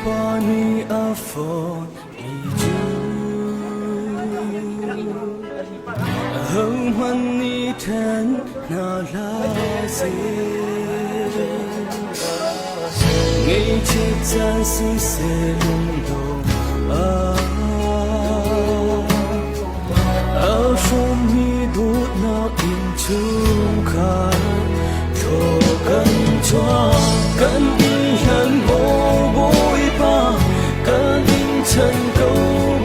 Bawipa nih a fawn mi cu ahohmanh nih ṭhen hna hlah seh. Ngaihchiat caan siseh lunglawm ah a hrawmmi dawtnak in chungkhar thaw kan chuah. Kan inn hlan maw Bawipa, kan inn chan ko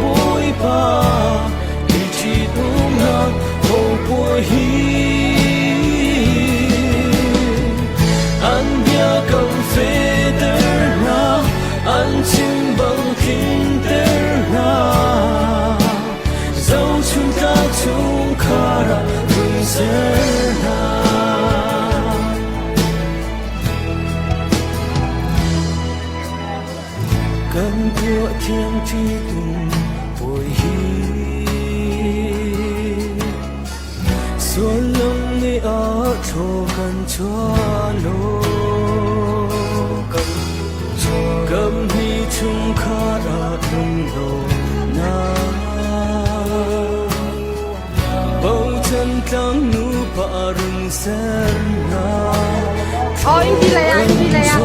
Bawipa, i ṭhitumnak hopuai hi. An bia kan fehter hna, an chim bang tlinter hna. Zohchunhtlak chungkhar ah run ser hna. Kan tuah thiang ṭhitum puai hi Suallam nih a thlaw kan chuah lo. Kam hi chungkhar ah lunglawmnak Bochan tlang nupa run ser hna. Oh, in lei ah, in lei ah.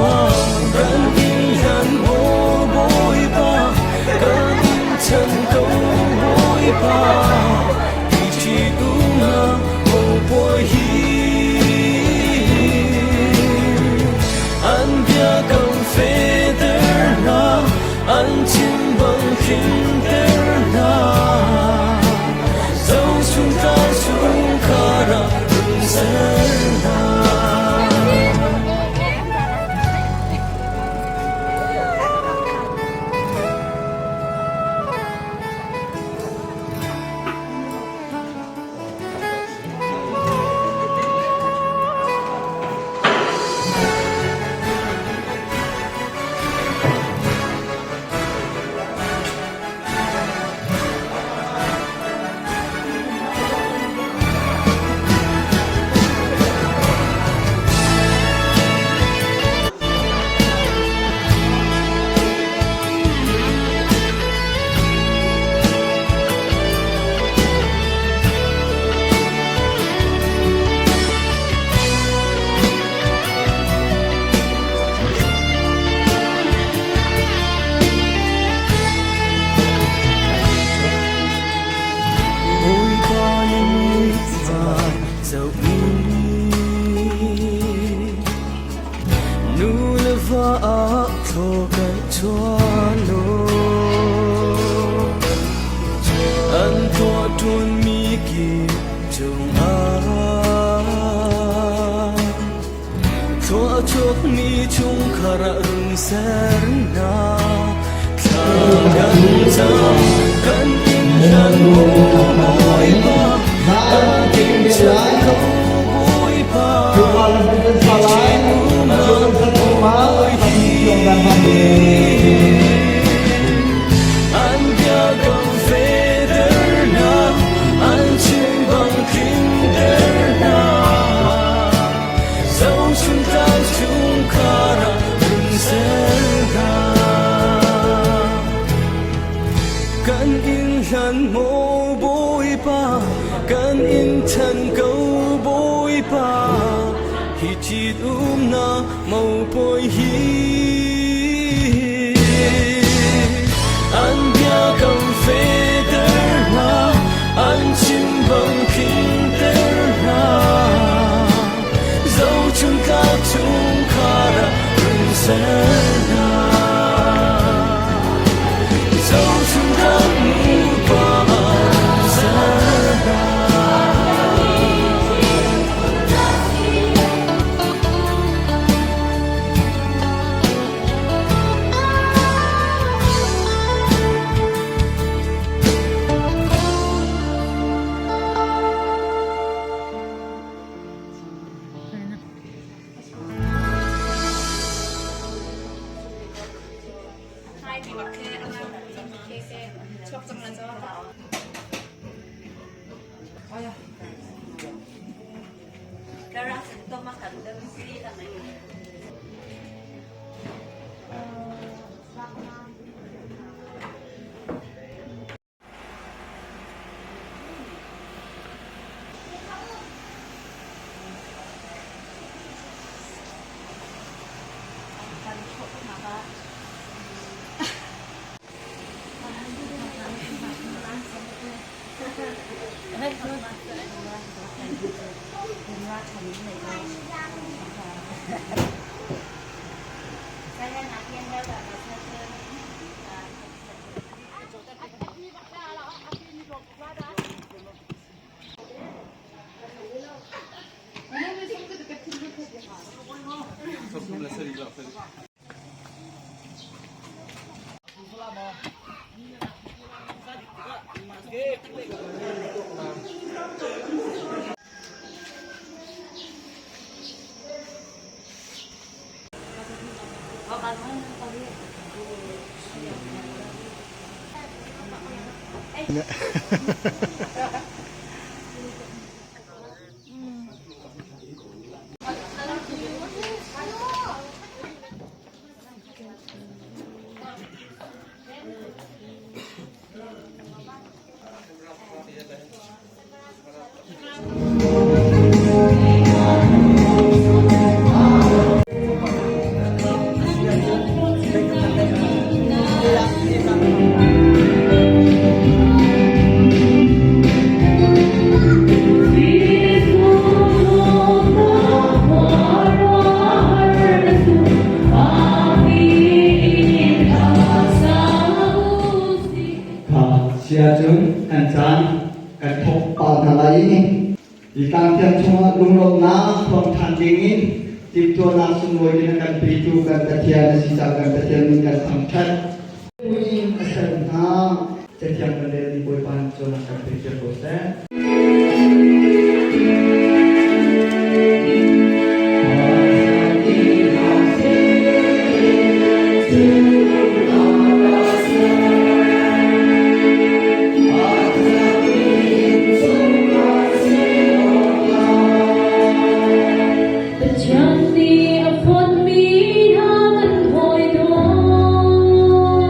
Kan inn hlan maw Bawipa, kan inn chan ko Bawipa, i ṭhitumnak hopuai hi. An bia kan fehter hna, an chim bang tlinter hna. Zohchunhtlak chungkhar ah run ser hna. Bawipa na mithmai zoh in nu le va ah thaw kan chuah lo. An tuah ṭunmi kip cungah thluachuakmi chungkhar ah run ser hna. Thla kan cam, kan inn hlan Bawipa, kan inn chan ko Bawipa. An bia kan fehter hna, an chim bang tlinter hna. Zohchunhtlak chungkhar ah run ser hna. Kan inn hlan maw Bawipa, kan inn ṭhan ko Bawipa, hi ṭhitumnak mopawi hi. An bia kan fehter hna, an chim bang tlinter hna. Zohchunhtlak chungkhar ah run ser hna. Zohchunhtlak nupa ah run ser hna. Sia cun kan caan kan thok pa hna lai i hi tlangthiang chungah lunglawmhnak thuam ṭhan dingin timhtuahnak sunglawi in a kan petu kan Pathian a si caah kan Pathian min kan thangṭhat. In a ser hna. Cathiang kan relmi Bawipa nih cawnnak kan pek cio ko seh. Pathian nih a phawtmi hna kan hawi dawn.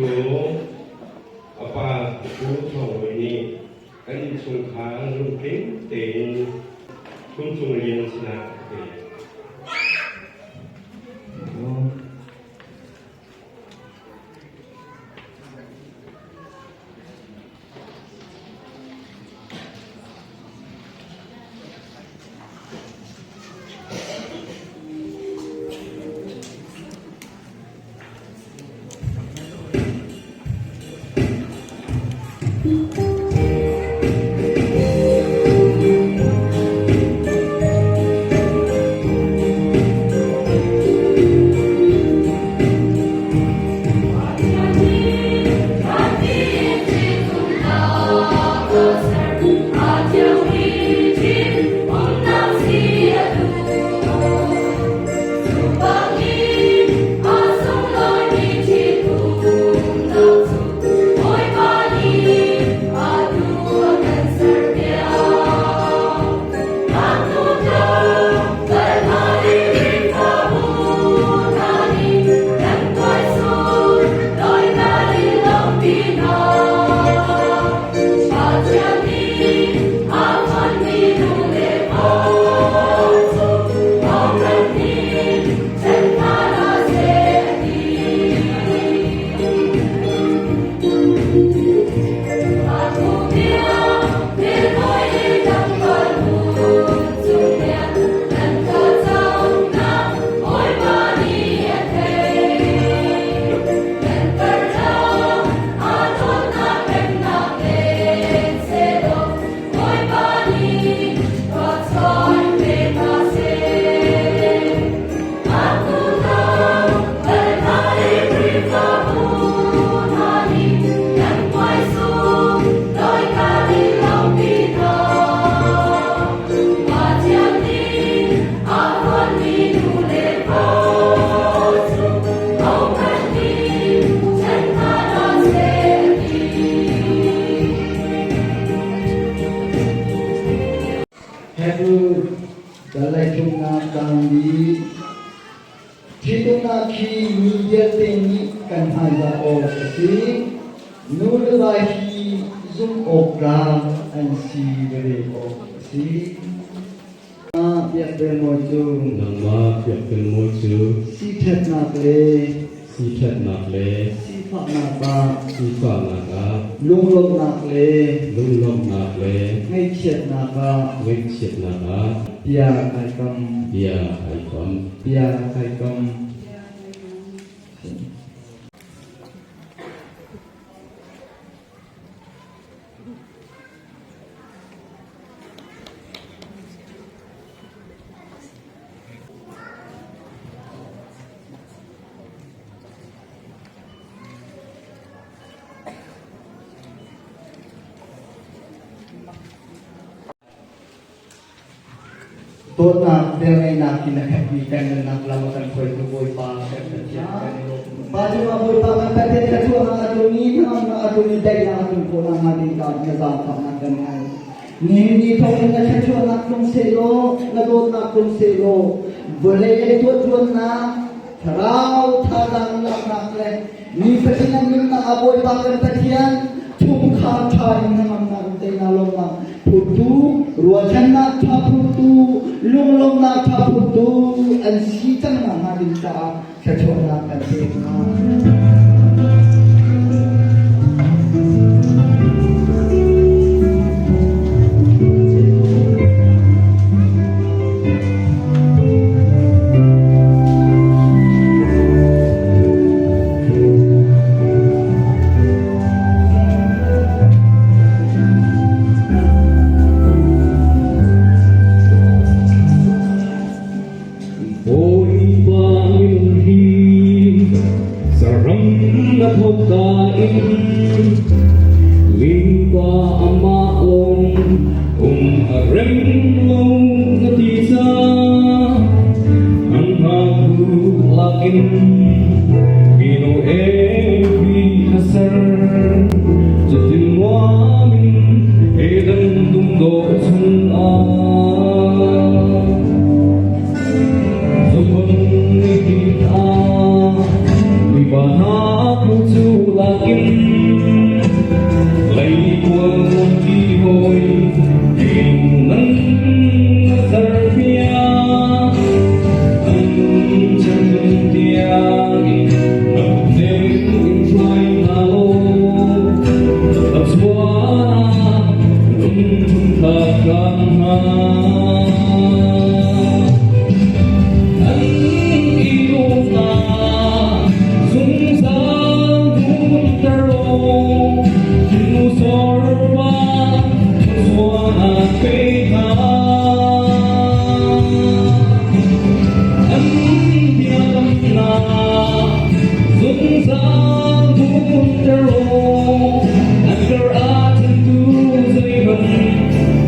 cu a pa Pu Thawng Bawi nih kan innchungkhar lungtling tein Khum Cung Lian sinah a pek. Hebrew Dalai thumnak li Ṭhitumnak hi mi vialte nih kan hmaizah awk a si. Nu le va hi zumh awk tlak an si veve awk a si. Biak Bel Mawi cu Nangmah Biak Bel Mawi cu siṭhatnak le siṭhatnak le sifahnak ah sifahnak ah lunglawmhnak le lunglawmhnak le ngaihchiatnak ah ngaihchiatnak ah bia kai kam bia ai kam bia kai kam. Dawtnak velngeihnak in a khatmi kan nunnak lam a kan hruaitu Bawipa kan Pathian kan i lawm. Pa cungah Bawipa kan Pathian ka chuahnak a tlung i hnangamnak a tlung i daihnak a tlung khawh nakhnga ding caah na zaangfahnak kan ngai. Nihin ni thawngin na thluachuahnak tlung sehlaw, na dawtnak tlung sehlaw, vawlei lei tuahṭuannak, thlarau thazaang laknak le nifatin an nunnak ah Bawipa kan Pathian chungkhar ṭha in hnangamnak in teinak lawmnak phurtu, rualchannak ṭha phurtu, lunglawmhnak ṭha phurtu an si cang nakhnga ding caah thluachuahnak kan pek hna. Bawipa minung hi saram na thawk in mipa amah lawng um a rem lo na ti ca an hngaktu lakin mino evi a ser cutin nuam in Eden dum dawh chungah lakin leikuang ti hawi nan serpiak an chan tiang in in hruai hna law lamsuan lungthum thlak hna. An i dawtnak zungzal hmunter law hnu thluachuahnak pe hna. An biakamnak zungzal hmunter law an kar ah thentu zeihmanh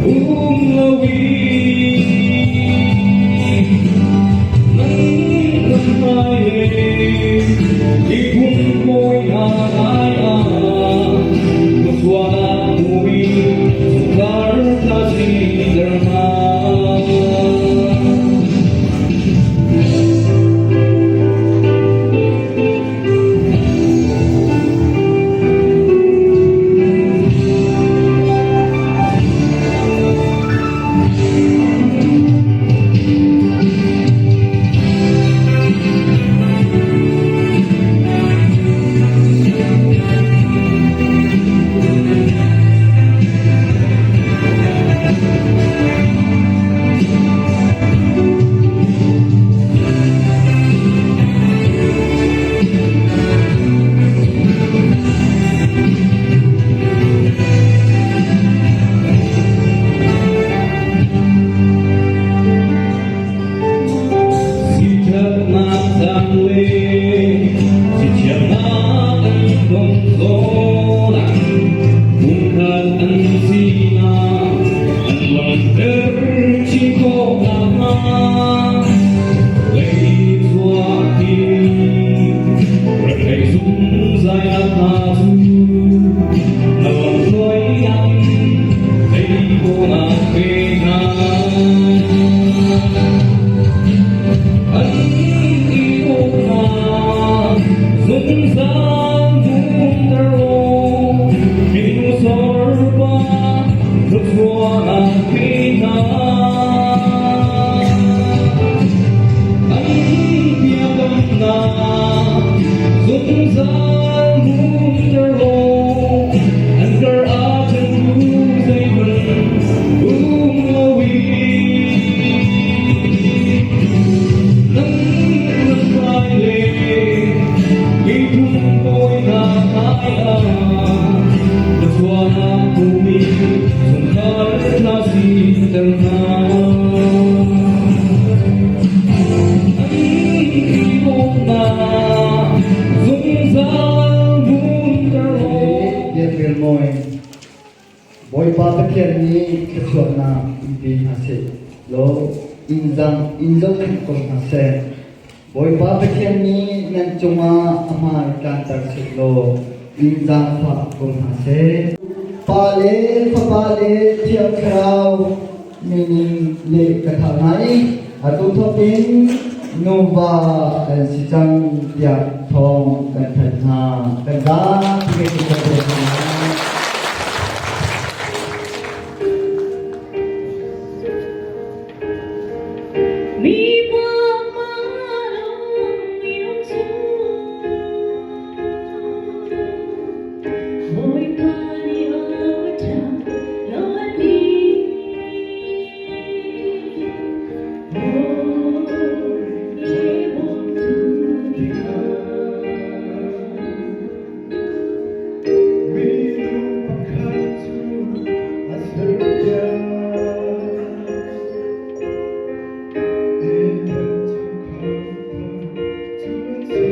um loin. Nan hmai he miphun kawi hna ai ah thluachuahnak hmumi chungkhar hna siter hna. Sithatnak caan le sithiamnak an ton zawn ah pumkhat an sinak an langhter chin khawh nakhnga leithuak in rethei zungzal hna cu na lamhruainak in tei khawhnak pe hna. An i dawtnak zungzal hmunter law minu sorpa thluachuahnak pe hna. An biakamnak zungzal hmunter law an kar ah ṭhentu zeihmanh um loin. Nan hmai le miphun kawi hna hmai ah thluachuahnak hmumi chungkhar hna siter hna. An i dawtnak zungzal hmunter law. Biakrial mawi Bawipa Pathian nih thluachuahnak in pe hna seh law in zang in zohkhenh ko hna seh. Bawipa Pathian nih nan cungah a hmai tlanter seh law in zaangfah ko hna seh. Pa le Fapa le Thiang Thlarau min in leh ka thah hna i atu thawk in nuva kan si cang tiah thawng kan thanh hna. Kan zapi kan hna. Minung pakhat cu a serpiak. Eden chungkhar cu an si.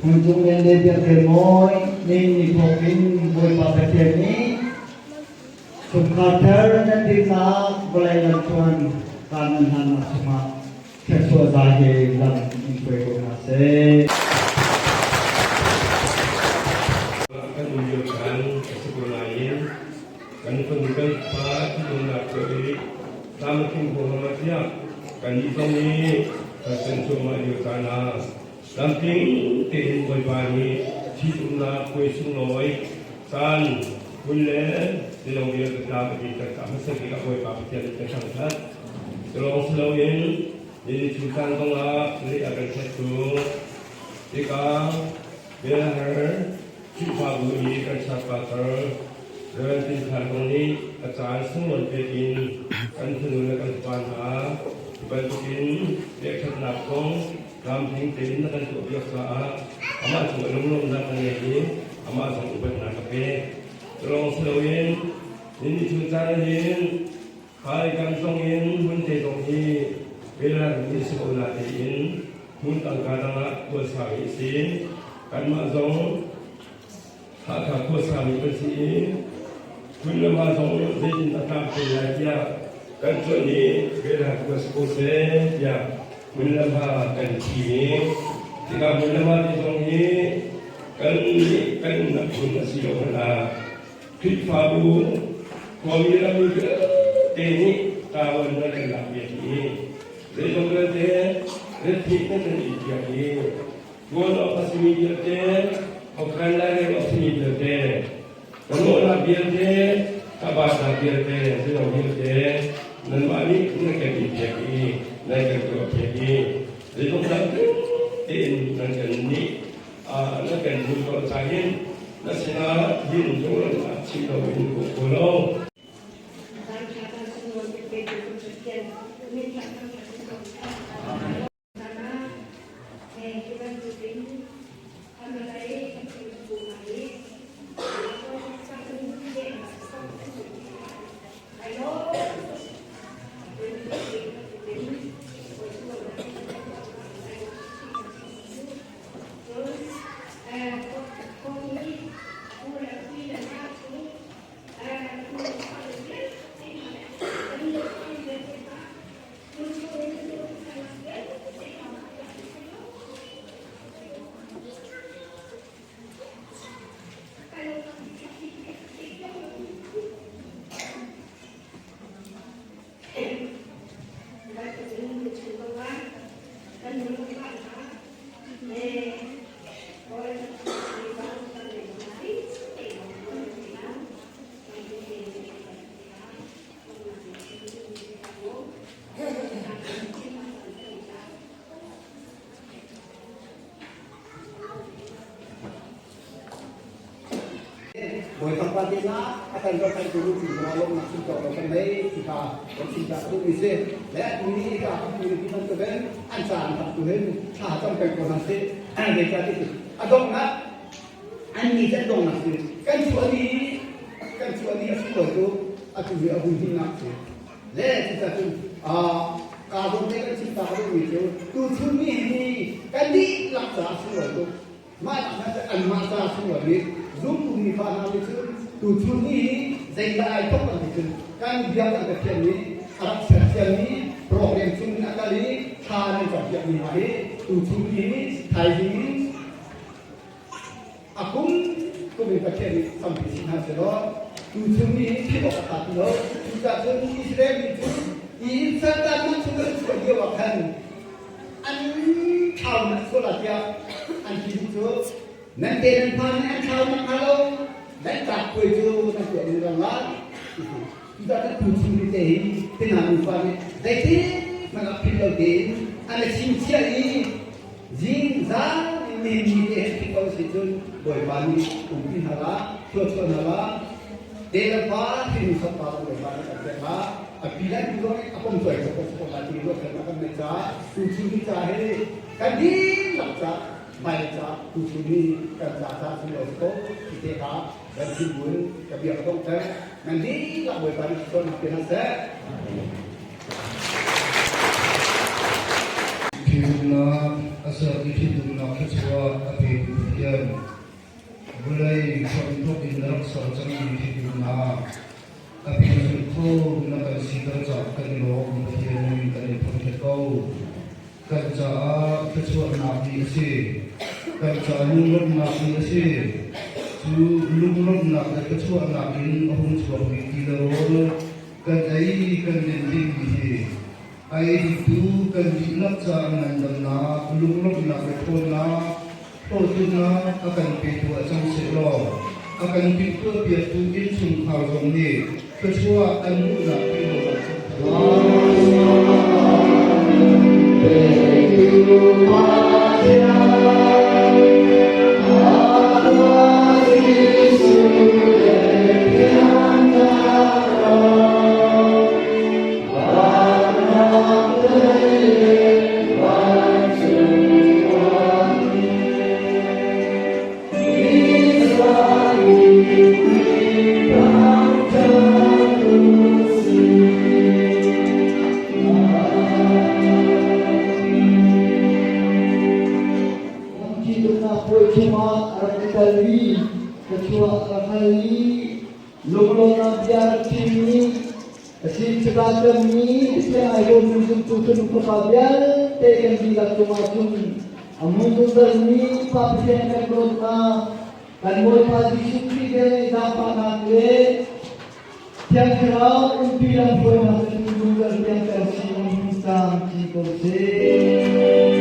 Hmunchung men le biakṭheng mawi ni thawk in Bawipa Pathian nih chungkhar thar nan dirnak vawlei lamthluan kaan nan hlannak chungah thluachuah za he lam in hruai ko hna seh. Kan um lio caan a si ko nain kan fanu kan fa thinlungnak tuah i tlamtling ko hna tiah kannih zong nih kan sen cuahmah lio caan ah Lamtling tein Bawipa nih ṭhitumnak puai sunglawi caan hun le zeizong vialte tlam a dih tak hmasa bik ah Bawipa Pathian kan thangṭhat. Cu lawng si loin ni chung caan zongah leh a kan ṭhattu tikah Belhar Khrihfabu i kan pastor Rev. Tin Khar zong nih a caan sunglawi pek in kan fanu le kan fapa hna bantukin biakṭhatnak kong Tlamtling tein na kan tuahpiak caah amah cung ah lunglawmhnak kan ngei i amah zong upatnak ka pek. Cu lawng si loin ninih chun caan hin khaikam zong in hmunte zong hi Belarusi nih si ko na tiin hmun tangka dang ah khuasami a si. Kanmah zong Hakha khuasami kan si i hmun le hma zong zeitin a tlam te lai tiah kan cuanh i Belarusi khua si ko seh tiah hmun le hma kan thim i tikah hmun le hma te zong hi kan nih kan umnak hmun a si lo hmanh ah Khrihfabu khuami rammi vialte nih tawan nan kan lak piak i zeizong vialte rethei nan kan i piak i tuan awk a simi vialte khuakhan lairel awk simi vialte kanawhnak vialte kabatnak vialte zeizong vialte nanmah nih nan kan i piak i nan kan tuah piak i zeizong tein nan kan nih na kan hmuh ko cahin na sinah din zung chim lo in ko ko lo. Bawi pa te na a kan zohkhenhtu cu lawmhnak chim cawk lo kan nei ti kha kan chim ta duh mi si. Le ni ka community bantukin an caan tak tu hin thla cam peng ko hna sih. Zeicahtiah a donghnak an ni cu an donghnak si. Kan chuah ni kan chuah ni a sunglawi cu atu hi a hun hinnak si. Le cucacun kaa zawn te kan chim ta ka duhmi cu tuchun ni hi kan dihlak caah sunglawi tuk. Mah hna cu anmah ca sunglawi bik zumtu mifa hna nih cun tuchun ni hi zeidah ai thawk kan ti cun kan biak kan Pathian nih a rak sersiammi program chung in a kal i thla nan campiakmi hna hi tuchun ni hi thaizing in a kum kum in Pathian nih tampi si hna sehlaw tuchun ni hi philh awk a ṭha ti lo. Cucaah cun Israel mi cu hi saltannak chung an chuah lio ah khan an thlau nak sual ah tiah an ti duh cu nan te nan fa nih an thlau nak hnga lo nan tlak puai cu nan tuah ding rang lai cucaah kan tu chung te hi tina nufa nih zeitin hmanh ah philh lo tein an i chingchiah i zing zan in nihin ni te hin philh ko si cun Bawipa nih umpi hna la thluachuah hna la te le fa thin sap pa Bawipa nih kan pek la A pi lai tu zong a pom cuai ko ko lai ti ruah kan kan nei ca tu chun ni ca he kan dihlak ca mai ca tu chun ni kan ca ca chung lo ko ti te kha kan chim buin ka bia ka dong ter nan dihlak Bawipa nih sual nak pe hna seh. Ṭhitumnak a ser i ṭhitumnak thluachuah a petu Pathian, vawlei hramthawk in na rak ser cangmi ṭhitumnak A pehzulh kho na kan siter caah kan i lawm. Pathian min kan in thangṭhat ko. Kan caah thluachuahnak ni a si. Kan ca lunglawmhnak ni a si. Cu lunglawmhnak le thluachuahnak in a hung chuakmi ti le rawl kan ei kan din dingmi hi a eitu kan dihlak caah ngandamnak, lunglawmhnak le ṭhawnnak hlawhtlinnak a kan petu ah cang sehlaw a kan timhtuahpiaktu innchungkhar zong nih thluachuah an hmuhnak ding ah Ṭhitumnak rak i telmi thluachuah a hngal i lunglawmhnak bia rak chimmi A sin saka cemmi Pathian ai dawmi zumtu cu fapa vialte kan dihlak cungah cun a hmun zungzalmi Pa Pathian kan dawtnak, kan Bawipa Jesuh Khrih le zaangfahnak le Thiang Thlarau umpi lamhruainak cu zungzal tiang kan sin hmun cang ci ko seh.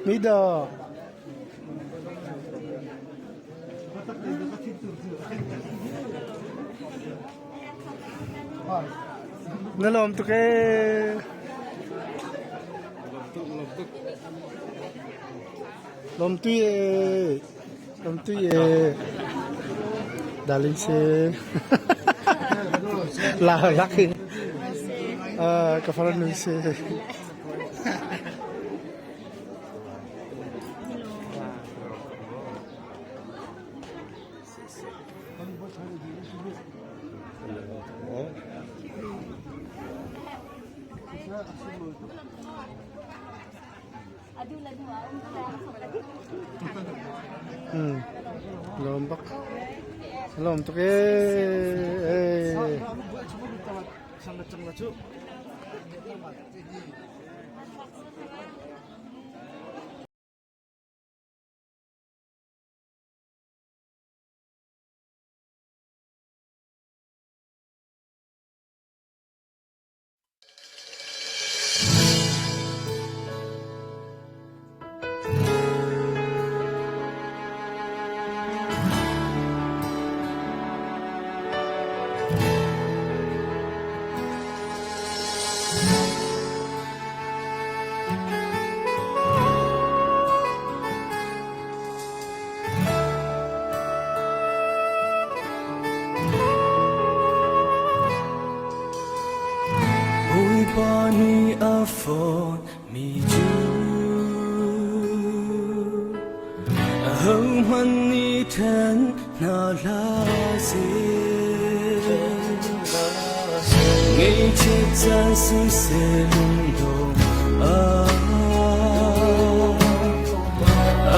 Mido. Na lawm tuk ee. Lawm tui ee. Lawm tui ee. Darling si. La lak in. Ka farnu si. Lawm bak. Lawm tuk ee. Bawipa nih a fawn mi cu ahohmanh nih ṭhen hna hlah seh. Ngaihchiat caan siseh lungdong ah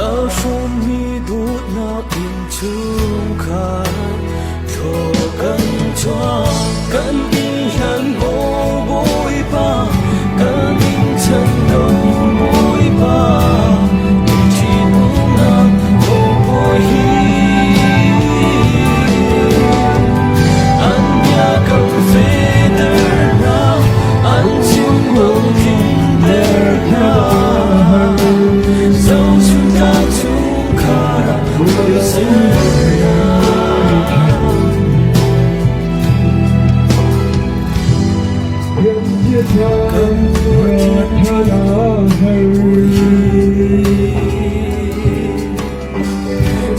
a hrawmmi dawtnak innchungkhar thaw kan chuah kan in hlan maw Bawipa kan in chan lo Bawipa i ṭhitumnak maw hi an bia kan fehter hna an chim thinter hna zohchunhnak chungkhar ah ser hna. Kan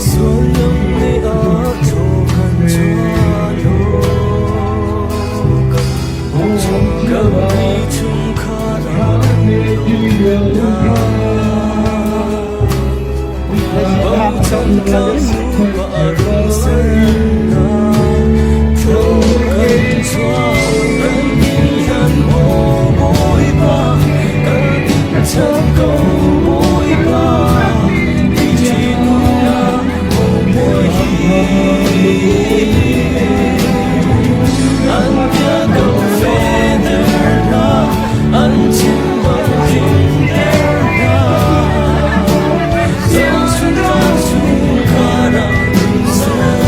Sullam nih a thaw kan chuah lo. Kan mi chungkhar ah bochan tlak nupa rung sernak thaw kan chuah kan in maw Bawipa kan in chan ko Bawipa i ṭhitumnak maw hi an bia ko fehter hna an chim bang tlinter hna zohchunhnak chungkhar ah rung ser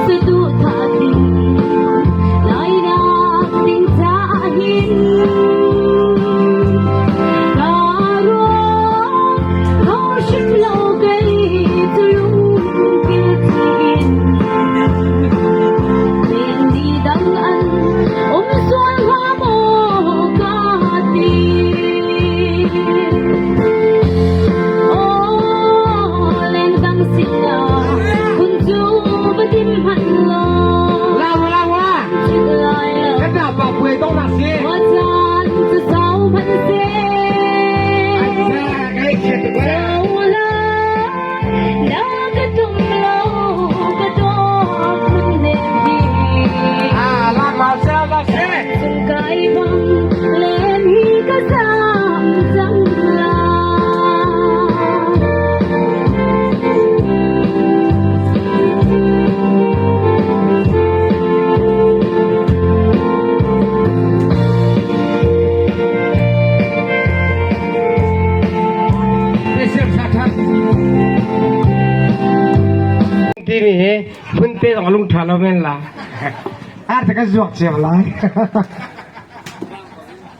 Saduhthah ding lainak ding caah hin ka ruak kho hrim lo kei cu lungkil in Lengdi dang an um sual hnga maw ka ti. Aw lengdang sinah hun cu va tim hmanh law. La la la. Kan da pa puai dong na si. Wa caan cu sau hmanh seh. Kai khiat ko la. Na ka tum lo ka dawt mun nem hi. Ah la ma sa la se. Cung kai bang len hi ka zam cang la. Timi hi phunte zong lung ṭha lo men la. Ar te ka zuak cio lai.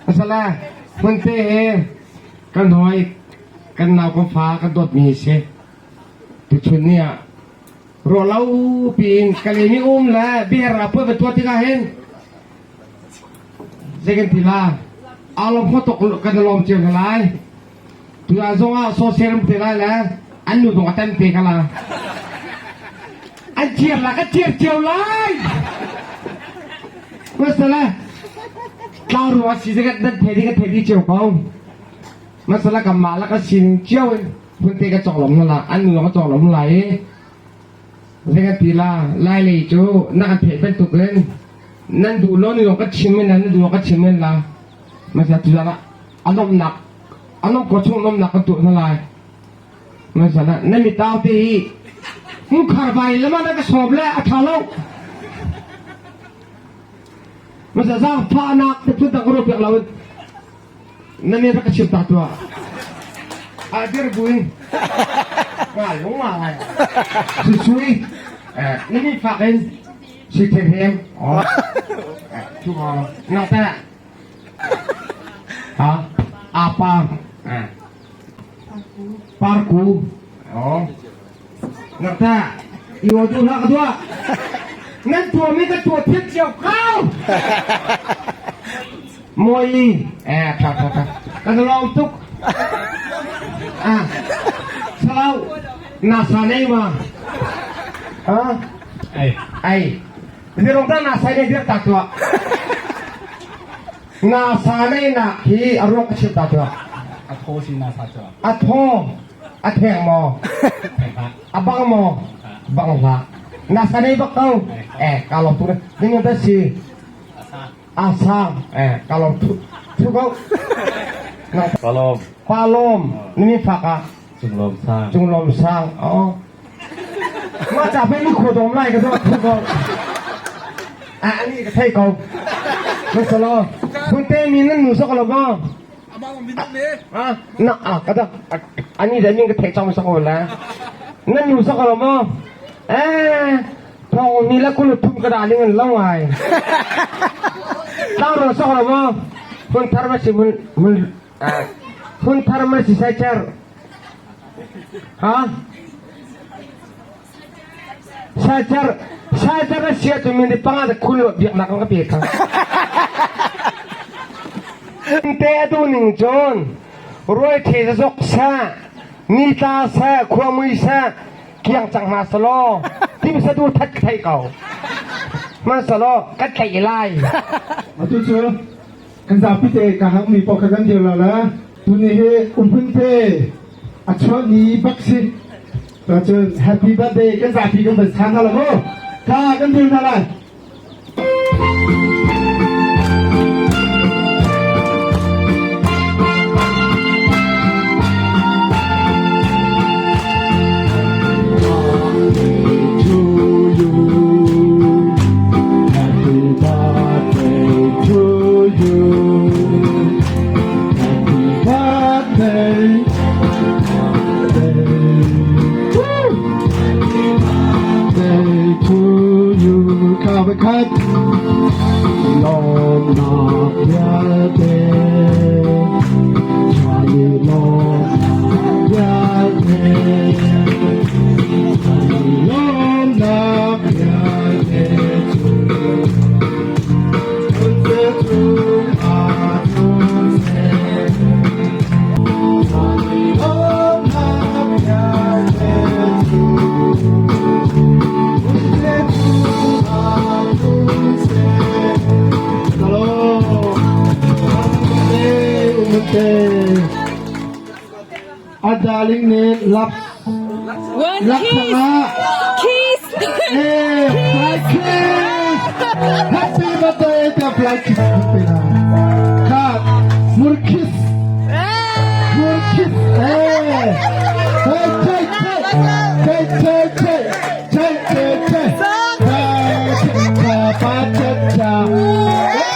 Asala phunte he kan hoi kan nau kan fa kan dawtmi hi si. Tuchun ni ah ruahlo piin kalemi um le biher a poi va tuah tikah hin Zei kan ti la? Aa lawm kho tuk kan i lawm cio hna lai. Tu ah zong ah social ram te lai le an nu zong a tan te ka la. An thiar la ka thiar cio lai. Masala tlau ruang si zekat nan thei ding ka thei di cio ko. Masala ka mah la ka sining cio in phun te ka cong lom na la an nu zong a cong lom lai i zei kan ti la lai lei cu na kan theih bantuk in nan duh lo ni ka chim in nan duh ka chim in la masa tu zan ah a lawmhnak a lawmh ko chung lawmhnak kan tuah hna lai masa na na mitau te hi hmukhar vai lama na ka sawm le a tha lo masa zaangfahnak te phun dang ro pek lo in na ne rak ka chim ta tuah a dir buin nga lung ma ngai sui eh na mi fak in sui the hem oh chu na ta ha apa parku oh na ta iwo du ha ka dua nan tua mi ka tua thiat chiao kau Moi eh tha tha tha kan lawm tuk ah salau na sa nei ma ha ai ai zirong ta na sa nei biak ta tua na sa nei na hi aruang ka chim ta tua a tho si na sa tua a tho a theng maw a bang maw bang hlah na sa nei bak ko eh ka lawm tuk ning ta si A sang eh ka lawm thu thu ko. Palom. Palom ni fak ah. Cunglom sang. Cunglom sang. Oh. Ma cha pe ni kho dom lai ka do thu ko. A ani ka thei ko. Masalo. Hun te mi nan nu sok lo ma. Ah na ah ka da ani da min ka thei chong sok la. Nan nu sok lo ma. Eh Thong ni le kul thum ka dah ning in lo ngai. Tlang sok lo maw? Hun thar ma si mun mun hun thar ma si sai cer. Ha? Sai cer sai cer na sia tu min di panga da khul lo biak nak ka pe kha. Te atu ning chon ruai the zok sa ni tla sa khua mui sa kiang cang hna selaw tim sadu that ka thei ko hmanhselaw kan tlaih lai. Atu cu kan zapi te ka hang mi paoh kha kan dir la la tuni hi umhun te a chuah ni bak si cun happy birthday kan zapi kan van sang hna la mu ka kan dir hna lai. To you. Happy birthday to you. Happy birthday. Day. Woo! Birthday. to you. Kha Lawmnak vialte Charlie lawmnak vialte Lawmnak vialte cu Hmunte cung ah tlung seh. Charlie lawmnak vialte cu Hmunte cung ah tlung seh. A darling nih lap One lap kiss. ah Kiss. Eh, fly kiss! Happy birthday to fly kiss Ka mur kiss. Mur kiss. Eh. Hey, hey, hey. Hey, hey, hey. Hey, hey, hey. Cha, cha, pa, cha, cha. Eh.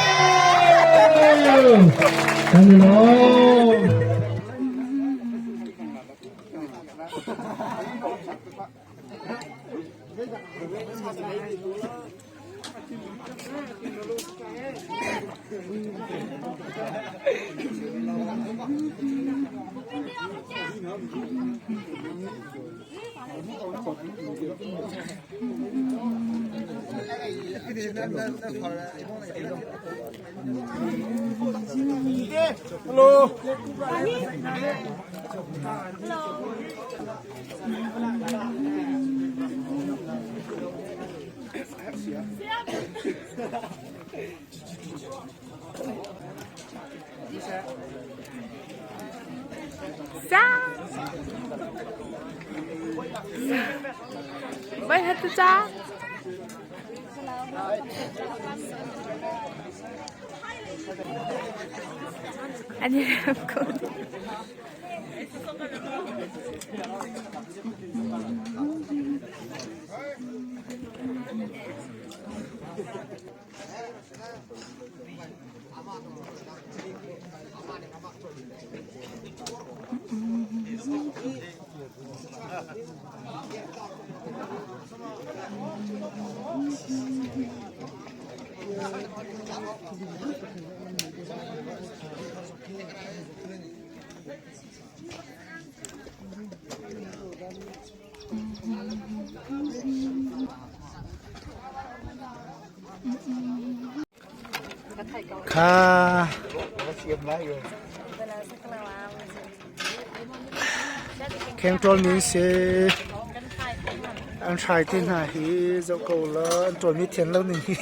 Hello. Sa. Vai hat cha. An i rem ko. Kha Khengṭawl mi an si. An hrai te hna hi zoh ko law an ṭawlmi thian lo ning hi.